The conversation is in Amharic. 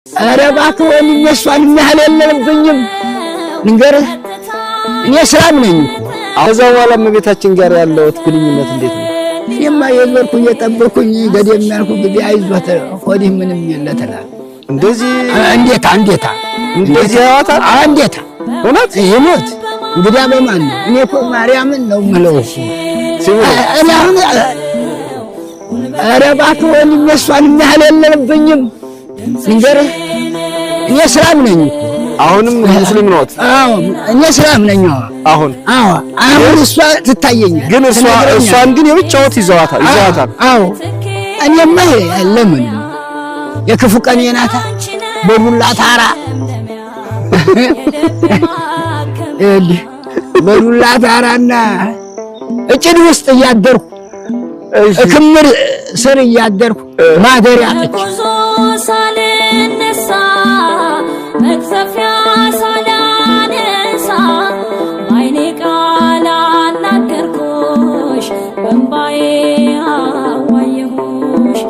ኧረ እባክህ ወንድሜ እሷን የሚያህል የለብኝም። ልንገርህ እኔ እስላም ነኝ እኮ። ከዛ በኋላ እመቤታችን ጋር ያለዎት ግንኙነት እንዴት ነው? እኔማ የዞርኩ እየጠበኩኝ ገደም ያልኩ ጊዜ አይዞህ ሆዲህ ምንም የለ ትላለህ። እንደዚህ እንዴታ እንዴታ እንደዚህ ያዋታል? እንዴታ እውነት ይሞት እንግዲያ በማን ነው? እኔ እኮ ማርያምን ነው የምለው እኮ። እኔ አሁን ኧረ እባክህ ወንድሜ እሷን የሚያህል የለብኝም። ልንገርህ እኔ እስላም ነኝ እኮ። አሁንም ሙስሊም ነዎት? አዎ እኔ እስላም ነኝ። አሁን አዎ አሁን እሷ ትታየኛል። ግን እሷ እሷን ግን የብቻዎት ይዘዋታል ይዘዋታል። አዎ እኔማ ለምን የክፉ ቀን ናታ በዱላ ታራ በዱላ ታራና እጭድ ውስጥ እያደርኩ እክምር ስር እያደርኩ ማደሪያ አጥቼ ሳልነሳ መቅዘፊያ ሳላነሳ ባይኔ ቃል አናገርኩሽ በእምባዬ አዋየሁሽ።